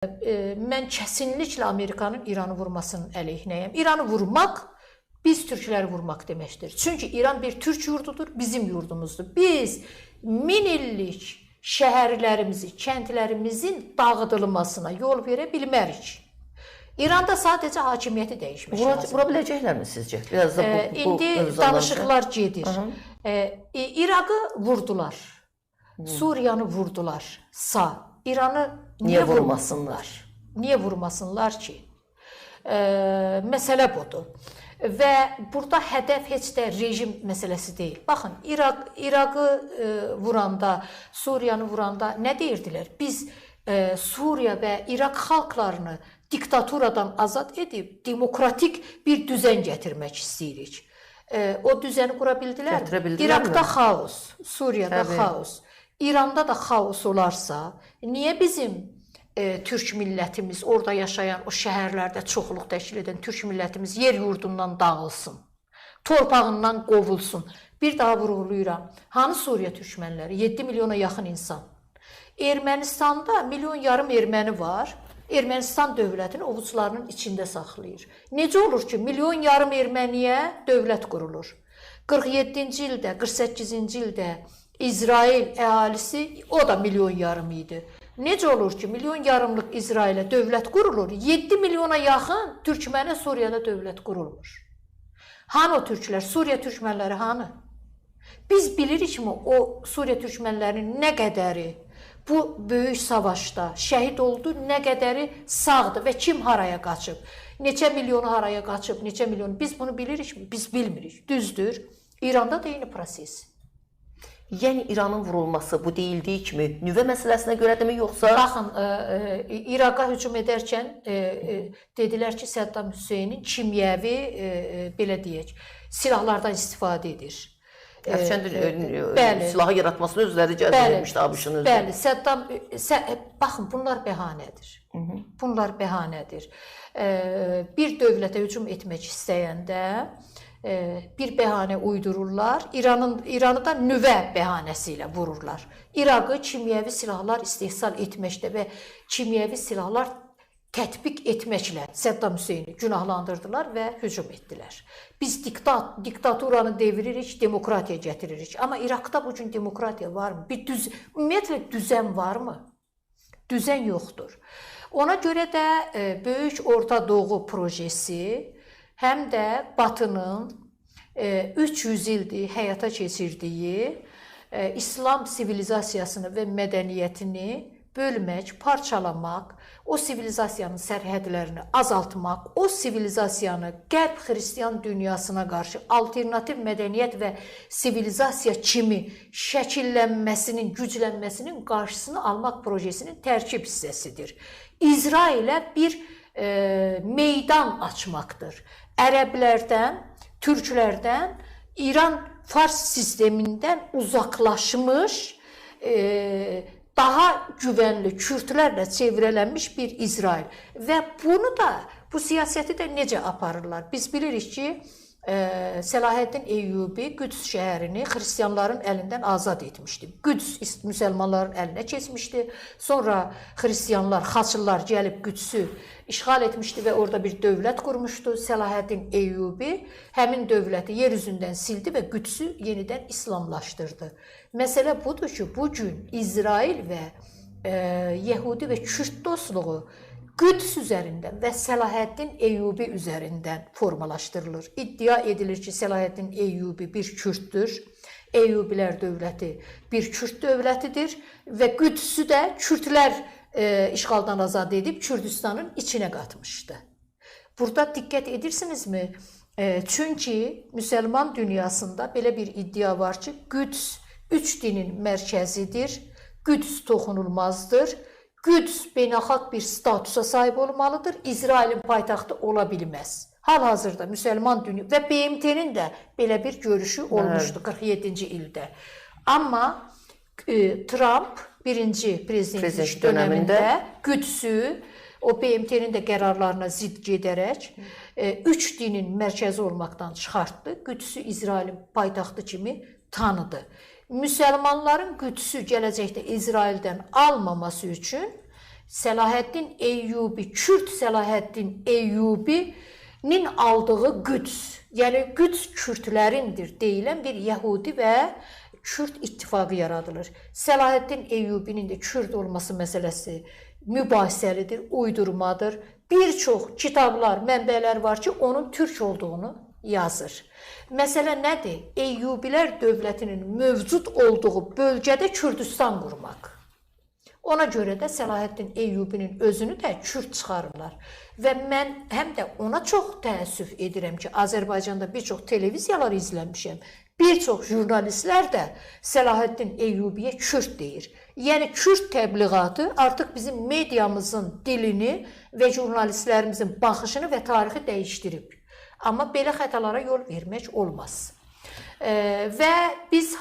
Mən kəsinliklə Amerikanın İranı vurmasının əleyhinəyəm. İranı vurmaq biz türkləri vurmaq deməkdir. Çünki İran bir türk yurdudur, bizim yurdumuzdur. Biz 1000 illik şəhərlərimizi, kəndlərimizin dağıdılmasına yol verə bilmərik. İranda sadəcə hakimiyyəti dəyişmək lazımdır. Vura biləcəklərmi sizcə? Biraz da bu İndi danışıqlar gedir. İraqı vurdular. Suriyanı vurdular. İranı niyə vurmasınlar? Niyə vurmasınlar ki? Məsələ budur. Və burada hədəf heç də rejim məsələsi deyil. Baxın, İraqı vuranda, Suriyanı vuranda nə deyirdilər? Biz Suriya və İraq xalqlarını diktaturadan azad edib demokratik bir düzən gətirmək istəyirik. O düzəni qura bildilər mi? İraqda xaos, Suriyada xaos. İranda da xaos olarsa, niyə bizim türk millətimiz, orada yaşayan, o şəhərlərdə çoxluq təşkil edən türk millətimiz yer yurdundan dağılsın, torpağından qovulsun? Bir daha vurğulayıram. Hanı Suriya türkmənləri? 7 milyona yaxın insan. Ermənistanda 1,5 milyon erməni var. Ermənistan dövlətini ovucularının içində saxlayır. Necə olur ki, 1,5 milyon erməniyə dövlət qurulur? 47-ci ildə, 48-ci ildə İsrail əhalisi, o da 1,5 milyon idi. Necə olur ki, 1,5 milyonluq İsrailə dövlət qurulur, 7 milyona yaxın türkmənə Suriyada dövlət qurulmur. Hanı o türklər? Suriya türkmənləri hanı? Biz bilirikmi o Suriya türkmənlərinin nə qədəri bu böyük savaşda şəhid oldu, nə qədəri sağdır və kim haraya qaçıb? Neçə milyonu haraya qaçıb, neçə milyonu? Biz bunu bilirikmi? Biz bilmirik. Düzdür. İranda da eyni proses. Yəni İranın vurulması bu deyildiyi kimi nüvə məsələsinə görədirmi yoxsa? Baxın, İraqa hücum edərkən dedilər ki, Səddam Hüseynin kimyəvi, belə deyək, silahlardan istifadə edir. Hərçənd silahı yaratmasını özləri icazə vermişdi ABŞ-ın özü. Bəli, Səddam, baxın, bunlar bəhanədir. Bunlar bəhanədir. Bir dövlətə hücum etmək istəyəndə bir bəhanə uydururlar. İranı da nüvə bəhanəsi ilə vururlar. İraqı kimyəvi silahlar istehsal etməkdə və kimyəvi silahlar tətbiq etməklə Səddam Hüseyni günahlandırdılar və hücum etdilər. Biz diktaturanı deviririk, demokratiya gətiririk. Amma İraqda bugün demokratiya varmı? Ümumiyyətlə düzən varmı? Düzən yoxdur. Ona görə də Böyük Orta Doğu projesi həm də Batının 300 ildir həyata keçirdiyi İslam sivilizasiyasını və mədəniyyətini bölmək, parçalamaq, o sivilizasiyanın sərhədlərini azaltmaq, o sivilizasiyanı Qərb xristian dünyasına qarşı alternativ mədəniyyət və sivilizasiya kimi şəkillənməsinin, güclənməsinin qarşısını almaq projesinin tərkib hissəsidir. İsrailə bir meydan açmaqdır. Ərəblərdən, türklərdən, İran Fars sistemindən uzaqlaşmış, daha güvənli kürtlərlə çevrələnmiş bir İsrail. Və bunu da, bu siyasəti də necə aparırlar? Biz bilirik ki, Səlahəddin Eyyubi Qüds şəhərini xristianların əlindən azad etmişdi. Qüds müsəlmanların əlinə keçmişdi. Sonra xristianlar, xaçlılar gəlib Qüdsü işğal etmişdi və orada bir dövlət qurmuşdu. Səlahəddin Eyyubi həmin dövləti yer üzündən sildi və Qüdsü yenidən islamlaşdırdı. Məsələ budur ki, bugün İsrail və Yəhudi və Kürd dostluğu Qüds üzərindən və Səlahəddin Eyyubi üzərindən formalaşdırılır. İddia edilir ki, Səlahəddin Eyyubi bir Kürddür. Eyyubilər dövləti bir Kürd dövlətidir və Qüdsü də Kürtlər işğaldan azad edib Kürdistanın içinə qatmışdı. Burada diqqət edirsinizmi? Çünki müsəlman dünyasında belə bir iddia var ki, Qüds üç dinin mərkəzidir, Qüds toxunulmazdır. Qüds beynəlxalq bir statusa sahib olmalıdır, İsrailin paytaxtı ola bilməz. Hal-hazırda müsəlman dünya və BMT-nin də belə bir görüşü olmuşdu 47-ci ildə. Amma Trump birinci prezidentlik dönəmində Qüdsü o BMT-nin də qərarlarına zidd gedərək üç dinin mərkəzi olmaqdan çıxartdı. Qüdsü İsrailin paytaxtı kimi tanıdı. Müsəlmanların Qüdsü gələcəkdə İsraildən almaması üçün Səlahəddin Eyyubi, Kürd Səlahəddin Eyyubinin aldığı Qüds, yəni Qüds Kürdlərindir deyilən bir Yəhudi və Kürd ittifaqı yaradılır. Səlahəddin Eyyubinin də Kürd olması məsələsi mübahisəlidir, uydurmadır. Bir çox kitablar, mənbələr var ki, onun türk olduğunu yazır. Məsələ nədir? Eyyubilər dövlətinin mövcud olduğu bölgədə Kürdistan qurmaq. Ona görə də Səlahəddin Eyyubinin özünü də Kürd çıxarırlar. Və mən həm də ona çox təəssüf edirəm ki, Azərbaycanda bir çox televiziyalar izləmişəm. Bir çox jurnalistlər də Səlahəddin Eyyubiyə Kürd deyir. Yəni Kürd təbliğatı artıq bizim mediamızın dilini və jurnalistlərimizin baxışını və tarixi dəyişdirib. Amma belə xətalara yol vermək olmaz. Və biz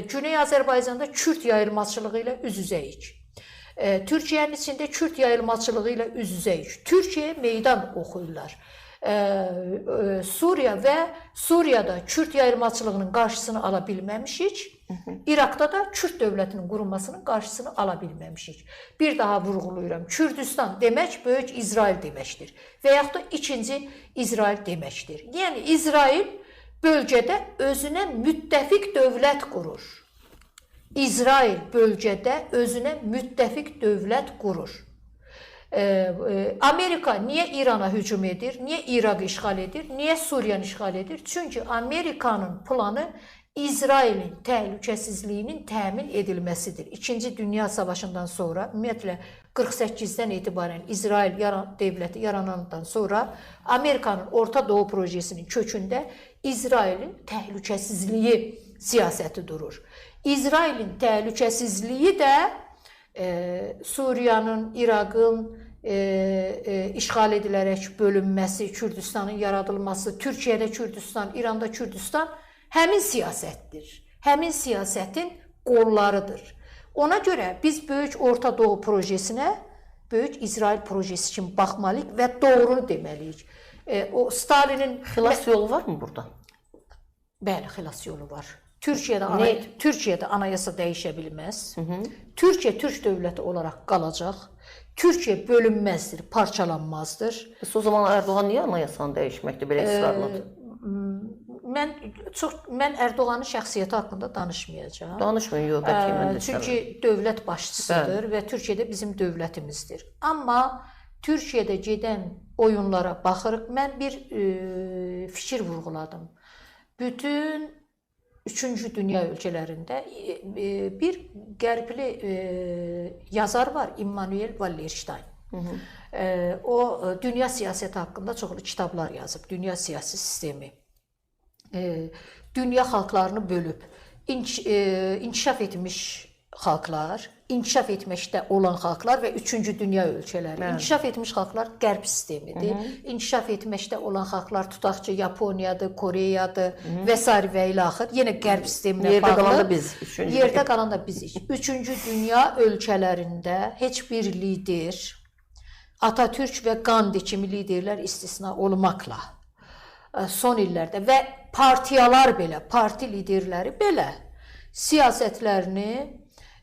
Güney Azərbaycanda Kürd yayılmaçılığı ilə üz-üzəyik. Türkiyənin içində Kürd yayılmaçılığı ilə üz-üzəyik. Türkiyə meydan oxuyurlar. Suriya və Suriyada Kürd yayılmaçılığının qarşısını ala bilməmişik. İraqda da Kürd dövlətinin qurulmasının qarşısını ala bilməmişik. Bir daha vurğuluyuram. Kürdistan demək böyük İsrail deməkdir və yaxud da ikinci İsrail deməkdir. Yəni İsrail bölgədə özünə müttəfiq dövlət qurur. İsrail bölgədə özünə müttəfiq dövlət qurur. Amerika niyə İrana hücum edir? Niyə İraqı işğal edir? Niyə Suriyanı işğal edir? Çünki Amerikanın planı İsrailin təhlükəsizliyinin təmin edilməsidir. İkinci Dünya Savaşından sonra, ümumiyyətlə 48-dən etibarən İsrail dövləti yaranandan sonra Amerikanın Orta Doğu projesinin kökündə İsrailin təhlükəsizliyi siyasəti durur. İsrailin təhlükəsizliyi də Suriyanın, İraqın işğal edilərək bölünməsi, Kürdistanın yaradılması, Türkiyədə Kürdistan, İranda Kürdistan həmin siyasətdir. Həmin siyasətin qollarıdır. Ona görə biz Böyük Orta Doğu projesinə, Böyük İsrail projesi kimi baxmalıyıq və doğrunu deməliyik. O Stalinin xilas yolu varmı burada? Bəli, xilas yolu var. Türkiyədə anayasa dəyişə bilməz. Türkiyə Türk dövləti olaraq qalacaq. Türkiyə bölünməzdir, parçalanmazdır. Bəs o zaman Erdoğan niyə anayasanı dəyişməkdə belə israrladı? Mən Erdoğanın şəxsiyyəti haqqında danışmayacağam. Danışmayın, yox, qətiyyən mən də istəmirəm. Çünki dövlət başçısıdır və Türkiyədə bizim dövlətimizdir. Amma Türkiyədə gedən oyunlara baxırıq. Mən bir fikir vurğuladım. Bütün Üçüncü dünya ölkələrində bir qərbli yazar var, Immanuel Wallerstein. O dünya siyasəti haqqında çoxlu kitablar yazıb, dünya siyasi sistemi. Dünya xalqlarını bölüb, inkişaf etmiş xalqlar, inkişaf etməkdə olan xalqlar və üçüncü dünya ölkələri. İnkişaf etmiş xalqlar qərb sistemidir. İnkişaf etməkdə olan xalqlar tutaq ki, Yaponiyadır, Koreyadır və sair və ilaxır. Yenə qərb sisteminə Yerdə bağlı. qalan da biz. Yerdə qalan da bizik. Üçüncü dünya ölkələrində heç bir lider, Atatürk və Qandi kimi liderlər istisna olmaqla son illərdə və partiyalar belə, parti liderləri belə siyasətlərini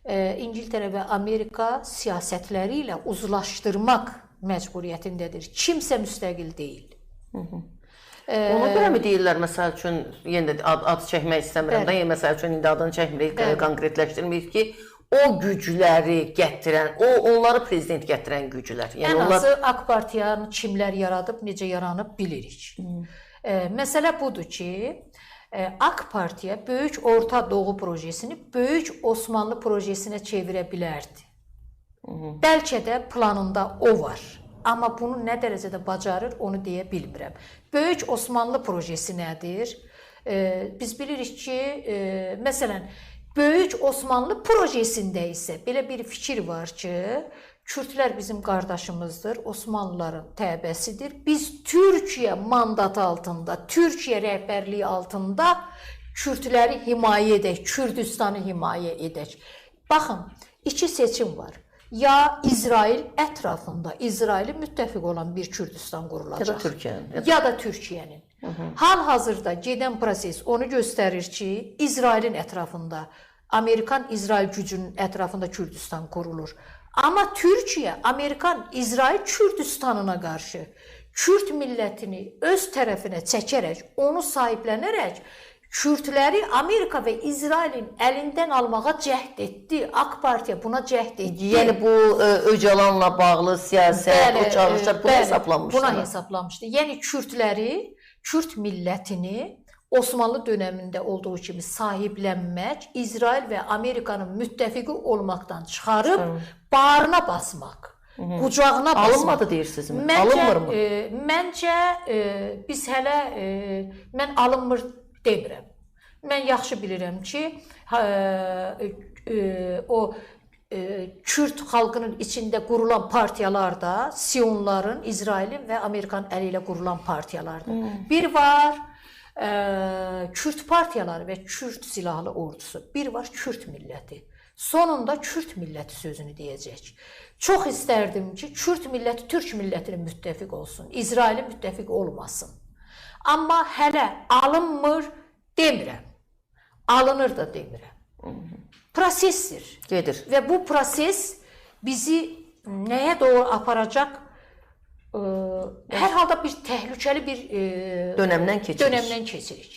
İngiltərə və Amerika siyasətləri ilə uzlaşdırmaq məcburiyyətindədir. Kimsə müstəqil deyil. Ona görə mi deyirlər, məsəl üçün, yenə də ad çəkmək istəmirəm də, məsəl üçün, indi adını çəkmirik, konkretləşdirmirik ki, o gücləri gətirən, onları prezident gətirən güclər. Yəni Ən azı AK Partiyanı kimlər yaradıb, necə yaranıb bilirik. Məsələ budur ki, AK Partiya Böyük Orta Doğu projesini Böyük Osmanlı projesinə çevirə bilərdi. Bəlkə də planında o var. Amma bunu nə dərəcədə bacarır, onu deyə bilmirəm. Böyük Osmanlı projesi nədir? Biz bilirik ki, məsələn, Böyük Osmanlı projesində isə belə bir fikir var ki, Kürdlər bizim qardaşımızdır, Osmanlıların təbəəsidir. Biz Türkiyə mandatı altında, Türkiyə rəhbərliyi altında Kürdləri himayə edək, Kürdistanı himayə edək. Baxın, iki seçim var. Ya İsrail ətrafında, İsraili müttəfiq olan bir Kürdistan qurulacaq. Ya da Türkiyənin. Ya da Türkiyənin. Hal-hazırda gedən proses onu göstərir ki, İsrailin ətrafında, Amerikan-İsrail gücünün ətrafında Kürdistan qurulur. Amma Türkiyə, Amerikan, İsrail Kürdistanına qarşı Kürd millətini öz tərəfinə çəkərək, onu sahiblənərək Kürtləri Amerika və İsrailin əlindən almağa cəhd etdi. AK Partiya buna cəhd etdi. Yəni bu Öcalanla bağlı siyasət, bəli, o çağırışlar buna hesablanmışdı. Buna hesablanmışdı. Yəni Kürtləri, Kürt millətini Osmanlı dönəmində olduğu kimi sahiblənmək, İsrail və Amerikanın müttəfiqi olmaqdan çıxarıb bağrına basmaq, qucağına basmaq. Alınmadı deyirsinizmi? Alınmırmı? Məncə biz hələ mən alınmır demirəm. Mən yaxşı bilirəm ki, o Kürt xalqının içində qurulan partiyalar da Siyonların, İsrailin və Amerikanın əli ilə qurulan partiyalardır. Bir var Kürt partiyaları və Kürt silahlı ordusu. Bir var Kürt milləti. Sonunda Kürt milləti sözünü deyəcək. Çox istərdim ki, Kürt milləti Türk millətinin müttəfiq olsun, İsrailin müttəfiq olmasın. Amma hələ alınmır demirəm. Alınır da demirəm. Prosesdir. Gedir. Və bu proses bizi nəyə doğru aparacaq? Hər halda bir təhlükəli bir dönəmdən keçirik. Dönəmdən keçirik.